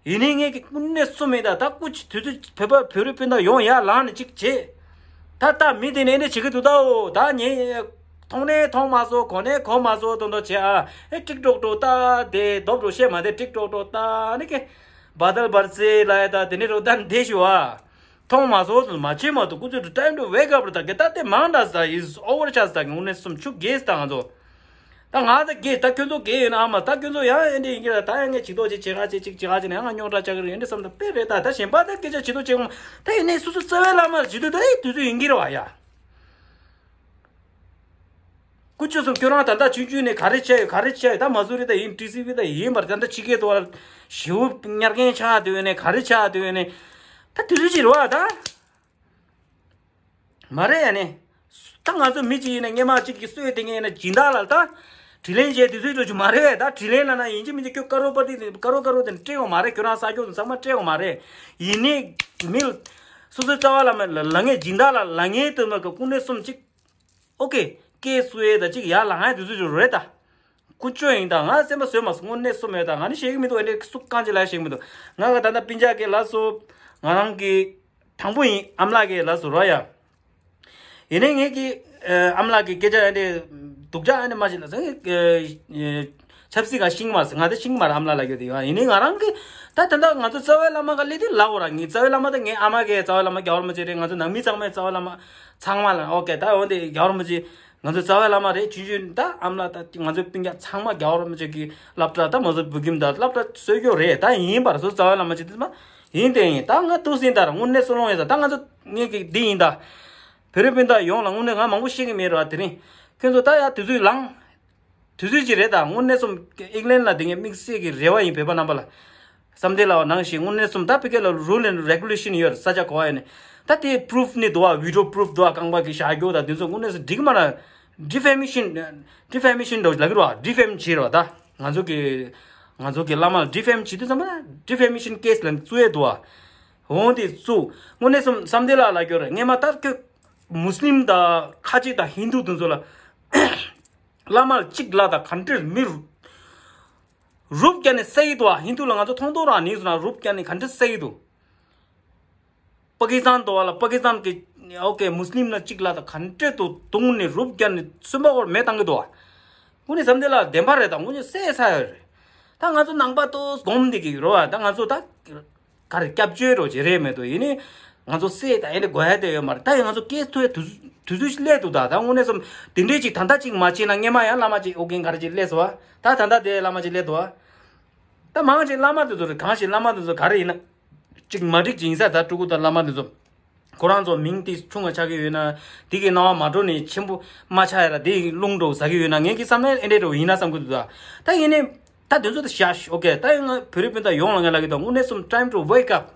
ཡིན་ནའི་ངས་ཀྱི་དངོས་གནས་སོང་མེད་ད། ད་སྐུ་མཁྱེན་དུས་ཚོད་བོད་པ་བོད་རིགས་སྤུན་ཟླ་ཡོང་ཡར་ལངས་ནས་ཅིག་བྱེད། ད་ད་མི་དེ་ནས་འདི་བྱེད་ཀྱི་འདུག་ད་འོ་ད་ངས་མཐོང་ནས་མཐོང་མ་སོང་། གོ་ནས་གོ་མ་སོང་། དོན་དུ་བྱེད་ཨ་ཨེ་ཀྲིག་ཀྲོག་ཀྲོག་ད་དེ་རྡོབ་རོགས་བཤད་མ་དེ་ཀྲིག་ཀྲོག་ཀྲོག་ད་ནི་ཀེ། བ་དལ་བར་ཚེ་ལ་ཡ་ད་དེ་ནས་རོགས་ད་འདི་ཞུ་ཨ། མཐོང་མ་སོང་། མ་བྱེད་མ་ཐུབ། ཁོ་ཚོས་time to wake up རེད་ད། གེ་ད་དེ་མང་དྲགས་ད། It's over ཆགས་ད། དངོས་གནས་སོང་ཆུ་རྒྱས་ད་ང་ཚོ། ད་ང་ད་རྒས་ད་ཁྱོད་ཚོ་རྒས་ཡོད་ན་ཨ་མ། ད་ཁྱོད་ཚོ་ཡང་ཨེ་འདྲ་ཡིན་གྱི་ར། ད་ཡང་ངས་བྱེད་ཐུབ་ཅིག་བྱེད་ག་ཅིག་ཅིག་བྱེད་ག་ཅིག་ན་ཡང་ང་རྙོག་དྲ་ཆགས་ཀྱི་རེད། ཨེ་འདྲ་བསམ་ད་དཔེ་རེད་ད། ད་གཞན་པ་ད་སྐད་ཆ་བྱེད་ཐུབ་ཅིག་ད་ཡིན་ནའི་སོ་སོ་རྩ་བའི་བླ་མར་བྱེད་ཐུབ་ད་ཨེ་དུས་ཚོད་ཡིན་གྱི་རེད་བ་ཡ། ཀུ་ཅོ་སོང་ཁྱོད་རང་ད་ལྟ་ཆུང་ཆུང་ནས་ག་རེ་བྱས་ཡོད་ག་རེ་བྱས་ཡོད། ད་མ་སུ་རི་ད་ཡིན་ཊི་སི་ཝི་ད་ཡིན་པར་ད་ལྟ་ཕྱི་རྒྱལ་དུ་བ་ཞེའུ་ཉར་མཁན་ཆགས་དུས་ནས་ག་རེ་ཆགས་དུས་ནས་ད་དུས་ཚོད་ཅིག་རེད་བ་ད། མ་རེད་ཡ་ནི། ད་ང་ཚོ་མི་གཅིག་ཡིན་ན་སྔས་མ་གཅིག་གིས་གསོས་དེ་ངས་ཡིན་ན་སྦྱིན་བདག་ལ་ད། དྲིན་ལན་འཇལ་དུས་ཚོད་འགྲོ་རྒྱུ་མ་རེད། ད་དྲིན་ལན་ལབ་ན་ཡིན་གཅིག་མིན་གཅིག་ཁྱོད་དཀར་རོ་པ་ཏི་དཀར་རོ་དཀར་རོ་དེ་སྤྲད་ཡོང་མ་རེད། ཁྱོད་རང་ས་ཕྱོགས་དུ་ཚང་མ་སྤྲད་ཡོང་མ་རེད། ཡིན་ནའི་མི་སོ་སོའི་རྩ་བ་བླ་མ་ལ་ལ་ངས་སྦྱིན་བདག་ལ་ལ་ངས་དུ་མ་གི་དངོས་གནས་སོམ་གཅིག་ཨོ་ཁེ། སྐད་གསོ་ཡས་དང་གཅིག་ཡར་ལངས་ཡས་དུས་ཚོད་ཅིག་རེད་ད། ཀུ་ཅོ་ཡིན་ད། ང་སེམས་པ་བཟོས་མ་སོང་། དངོས་གནས་སོམ་ཡོད་ད། ང་ནི་ཤེས་ཀྱི་མི་འདུག་ཨེ་འདྲས་སུ་རྐང་གཅིག་ལ་ཤེས་ཀྱི་མི་འདུག་ང་ག་ད་ལྟ་སྤུན་ཀྱག་གི་ལབ་སོ། ང་རང་གི་དང་པོ་ཡིན། ཨ་མ་ལགས་ཀྱིས་ལབ་སོ་རོ་ཡ། ཡིན་ནའི་ངེད་ཀྱི་ཨ་མ་ལགས་ཀྱི་སྐད་ཆ་ཨེ་འདྲས་སྡུག་ཅག་ཨེ་འདྲས་མ་བྱེད་ལ་ཟེར། ཆབ་སྲིད་ག་ཤེས་ཀྱི་མ་སོང་། ང་ད་ཤེས་ཀྱི་མ་རེད། ཨ་མ་ལགས་ལབ་རྒྱུ་དེ་ཡོད། ཡིན་ནའི་ང་རང་གི་ད་ད་ལྟ་ང་ཚོ་རྩ་བའི་བླ་མ་ག་སླེབས་དུས་ལབ་འོ་ར། ངའི་རྩ་བའི་བླ་མ་ད་ངའི་ཨ་མ་གི་རྩ་བའི་བླ་མ་རྒྱལ་བ་རིན་པོ་ཆེ་རེད། ང་ཚོ་ནང་མི་ཚང་མའི་རྩ་བའི་བླ་མ་ཚང་མ་ལ་ཨོ་ཁེ། ད་འོན་ཏེ་རྒྱལ་བ་རིན་པོ་ཆེ་ང་ཚོའི་རྩ་བའི་བླ་མ་རེད། ཆུང་ཆུང་ད་ཨ་མ་ལགས་ད་ང་ཚོའི་སྤུན་ཀྱག་ཚང་མ་རྒྱལ་བ་རིན་པོ་ཆེ་གི་སློབ་གྲྭ་ད་མ་ཚོ་བོད་ཁྱིམ་ད་སློབ་གྲྭ་བཟོས་ཀྱི་ཡོད་རེད། ད་ཡིན་པར་སོ་རྩ་བའི་བླ་མ་ཅིག་དེ་མ་ཡིན་དེ་ཡིན། ད་ང་ཐུགས་ཟིན་ད་ར་དངོས་གནས་སོ་ལོང་ཡོད་ད། ད་ང་ཚོ་ངེད་ཀྱི་འདི་ཡིན་ད། བོད་རིགས་སྤུན་ཟླ་ཡོངས་ལ་དངོས་གནས་ང་མང་པོ་ཤེས་ཀྱི་མེད་ར། དེ་རིང་ཁྱོད་ཚོ་ད་ཡ་དུས་ཚོད་ལངས། དུས་ཚོད་ཅིག་རེད་ད། དངོས་གནས་སོམ་ཨིང་ལན་ལ་དེ་ངའི་དམིགས་བསལ་གྱི་རེ་བ་ཡིན། བོད་པ་རྣམ་པ་ལ། བསམ་གཏན་ལ་བ་ནང་བཞིན་དངོས་གནས་སོམ་ད་ཕ་གི་ལ་rule and regulation ཡོད་རེད། ས་ཆ་གོ་བ་ཡོད་ནས་ད་དེ་proof ནི་འདུག་བ། video proof འདུག་བ། རྐང་པ་གི་བཞག་རྒྱུ་ད་དེ་ཚོ་དངོས་གནས་སུ་འགྲིག་མ་ར། defamation defamation འདྲ་ལབ་ཀྱི་རེད་བ། defame བྱེད་རེད་བ། ད་ང་ཚོ་གི་ང་ཚོ་གི་བླ་མ་ལ་defame བྱེད་དུས་ཙམ་པ་ན་defamation case ལ་བཙུགས་ཡས་འདུག་བ། འོང་དེ་བཙུགས། དངོས་གནས་སོམ་བསམ་གཏན་ལ་ལབ་རྒྱུ་རེད། སྔས་མ་ད་ཁྱོད་མུ་སི་ལིམ་ད་ཁ་ཆེ་ད་ཧིན་དུ་དེ་ཚོ་ལ། བླ་མ་ལ་གཅིག་ལབ་དང་ག་འདྲས་མི་རུབ་རྒྱག་ནས་བསད་ཀྱི་འདུག་ཨ། ཧིན་དུ་ལ་ང་ཚོ་མཐོང་མཐོང་རང་ནས་སོང་ན་རུབ་རྒྱག་ནས་ག་འདྲས་བསད་ཀྱི་འདུག་པ་ཀི་སི་ཐན་འདུག་ཨ་ལ། པ་ཀི་སི་ཐན་གྱི་ཨོ་ཁེ་མུ་སི་ལིམ་ལ་གཅིག་ལབ་དང་ག་འདྲས་དུ་བརྡུངས་ནས་རུབ་རྒྱག་ནས་སུན་པ་སྐོར་མེ་བཏང་གི་འདུག་ཨ། དངོས་གནས་བསམ་གཏན་ལ་བདེན་པ་རེད་དང་དངོས་གནས་བསད་ཚར་ཡོད་རེད། ད་ང་ཚོ་ནང་པ་ཏོག་སྒོམ་བསྡད་ཀྱི་ཡོད་རེད་བ། ད་ང་ཚོ་ད། ག་རེ་སྐྱབས་བཅོལ་རོགས་བྱེད་རེད་མེད་དོ། ཡིན་ནི་ང་ཚོ་སྲས་དང་ཨེ་འདྲ་དགོས་ཡ་དེ་ཡོད་མ་རེད། ད་ཡིན་ང་ཚོ་སྐད་ཐོས་དུས་དུས་ཚོད་ཅིག་སླེབས་འདུག་ད་ད་དངོས་གནས་སོམ་དེ་འདྲས་ཅིག་ད་ལྟ་ཅིག་མ་བྱས་ན་སྔས་མ་ཡང་བླ་མ་ཅིག་ཨོ་རྒྱན་ག་རེ་ཅིག་སླེབས་སོང་བ། ད་ད་ལྟ་དེ་བླ་མ་ཅིག་སླེབས་འདུག་བ། ད་མང་ཆེ་བླ་མ་དེ་ཚོ་རེད། གང་ཞིག་བླ་མ་དེ་ཚོ་ག་རེ་ཡིན་ན་ཅིག་མ་འགྲིག་ཅིག་ཡིན་ས། ད་ཕྲུ་གུ་དང་བླ་མ་དེ་ཚོ་ཁོ་རང་ཚོ་མིང་དེ་ཆུང་ང་ཆགས་ཀྱི་ཡོད་ན་དེ་གི་སྣང་བ་མ་འགྲོ་ནས་ཆེན་པོ་མ་ཆགས་ཡ་ར། དེ་རླུང་འགྲོ་ཟ་གི་ཡོད་ན་ངེད་ཀྱི་བསམ་ན་ཨེ་འདྲས་འགྲོ་ཡིན་ན་བསམ་གི་འདུག་ད་ད་ཡིན་ནི། ད་དེ་ཚོ་ད་བཞག་ཤོག་ཨོ་ཁེ། ད་ཡང་ང་བོད་རིགས་སྤུན་ཟླ་ཡོངས་ལ་ངས་ལབ་ཀྱི་འདུག་དངོས་གནས་སོམ་time to wake up།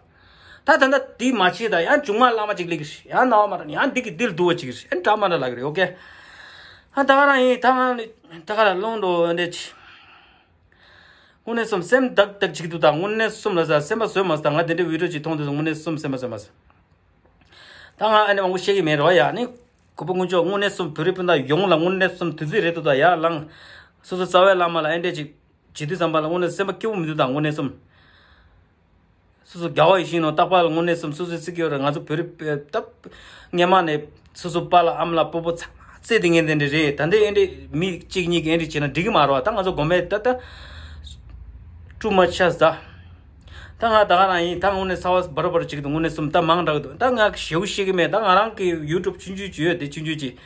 ད་ད་ད་འདི་མ་བྱེད་ད་ཡང་མཇུག་མ་བླ་མ་ཅིག་སླེབས་ཀྱི་རེད། ཡང་རྣ་བ་མ་ར་ཡང་འདི་གི་འདིར་འདུག་བ་ཅིག་རེད། ཨེ་འདྲ་མ་འདྲ་ལབ་ཀྱི་རེད། ཨོ་ཁེ། ཨ་ད་ག་རང་ཡིན། ད་ང་ད་ག་ར་ལོང་འགྲོ་འདྲ་ཅི། དངོས་གནས་སོམ་སེམས་དག་དག་ཅིག་འདུག་ད་དངོས་གནས་སོམ་ལ་ཟ་སེམས་པ་བཟོད་མ་སོང་། ད་ང་དེ་འདྲའི་བི་ཌིའོ་ཅིག་མཐོང་དུས་སོ་དངོས་གནས་སོམ་སེམས་པ་བཟོད་མ་སོང་། ད་ང་ཨ་ནི་མང་པོ་བཤད་ཀྱི་མེད་རོ་ཡ། ནི་གུས་པ་དཀོན་མཆོག་དངོས་གནས་སོམ་བོད་རིགས་སྤུན་ཟླ་ཡོངས་ལ་དངོས་གནས་སོམ་དུས་ཚོད་རེད་འདུག་ད་ཡར་ལངས། སོ་སོ་རྩ་བའི་བླ་མ་ལ་ཨེ་འདྲས་ཅིག་བྱེད་དུས་ཙམ་པ་ལ་དངོས་གནས་སེམས་པ་སྐྱིད་པོ་མི་འདུག་ད་དངོས་གནས་སོམ། སོ་སོ་རྒྱལ་བ་ཡིད་བཞིན་ནོར་རྟག་པར་དངོས་གནས་སོམ་སོ་སོའི་ཚིག་གི་ཡོད་རེད། ང་ཚོ་བོད་རིགས་ད་སྔས་མ་ནས་སོ་སོ་པཱ་ལགས་ཨ་མ་ལགས་སྤོ་བོ་ཚང་མ་བརྩེ་དེ་ངན་དེ་འདྲ་རེད། ད་འདི་ཨེ་འདྲས་མི་གཅིག་གཉིས་ཀྱིས་ཨེ་འདྲས་བྱས་ན་འགྲིག་གི་མ་རེད་བ། ད་ང་ཚོ་དགོན་པའི་ད་ད་ཀྲུ་མ་ཆ་ཟ། ད་ང་ད་ག་རང་ཡིན། ད་དངོས་གནས་ཚ་བ་འབར་འབར་ཅིག་འདུག་དངོས་གནས་སོམ་ད་མང་དྲགས་འདུག་ད་ང་ཞེའུ་ཤེས་ཀྱི་མེད། ད་ང་རང་གི་ཡུ་ཊུབ་ཆུང་ཆུང་ཅིག་ཡོད་དེ་ཆུང་ཆུང་ཅིག་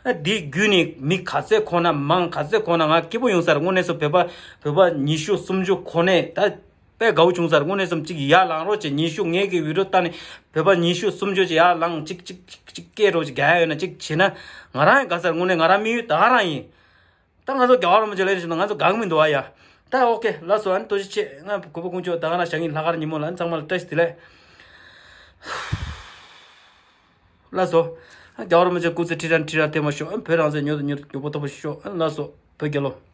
ཨ་འདི་བརྒྱུད་ནས་མི་ག་ཚད་ཁོ་ན་མང་ག་ཚད་ཁོ་ན་ང་སྐྱིད་པོ་ཡོང་ས་རེད། དངོས་གནས་སོ་བོད་པ་བོད་པ་ཉི་ཤུ་སུམ་ཅུ་ཁོ་ནས་ད་དཔེ་དགའ་བོ་བྱུང་ས་རེད། དངོས་གནས་སོམ་ཅིག་ཡར་ལངས་རོགས་བྱེད། ཉི་ཤུ་ངེད་ཀྱི་བི་ཌིའོ་ལྟ་ནས་བོད་པ་ཉི་ཤུ་སུམ་ཅུ་ཅིག་ཡར་ལངས་ཅིག་ཅིག་ཅིག་ཅིག་སྐད་རོགས་ཅིག་རྒྱག་ཡ་ཡོད་ན་ཅིག་བྱེད་ན་ང་རང་ཡང་དགའ་ས་རེད། དངོས་གནས་ང་རང་དམིགས་ཡུལ་ད་ག་རང་ཡིན། ད་ང་ཚོ་རྒྱལ་བ་རིན་པོ་ཆེ་ལ་ཡིན་ཞིག་ན་ང་ཚོ་དགའ་གི་མི་འདུག་བ་ཡ། ད་ཨོ་ཀེ་ལགས་སོ། ཨ་ནི་ཐུགས་རྗེ་ཆེ། ང་གུས་པ་དཀོན་མཆོག་ད་ག་རང་བཞག་གི་ལྷག་དཀར་ཉིན་མོ་ལ་ཨ་ནི་ཚང་མ་ལ་བཀྲ་ཤིས་བདེ་ལེགས། ལགས་སོ། ཨ་རྒྱལ་བ་རིན་པོ་ཆེ་སྐུ་ཚེ་ཁྲི་ཕྲག་ཁྲི་ཕྲག་བརྟན་པར་ཤོག་ཨ་ནི་བོད་རང་བཙན་མྱུར་དུ་མྱུར་དུ་མགྱོགས་པོ་ཐོབ་པར་ཤོག་ཨ་ནི་ལགས་སོ། བོད་རྒྱལ་ལོ།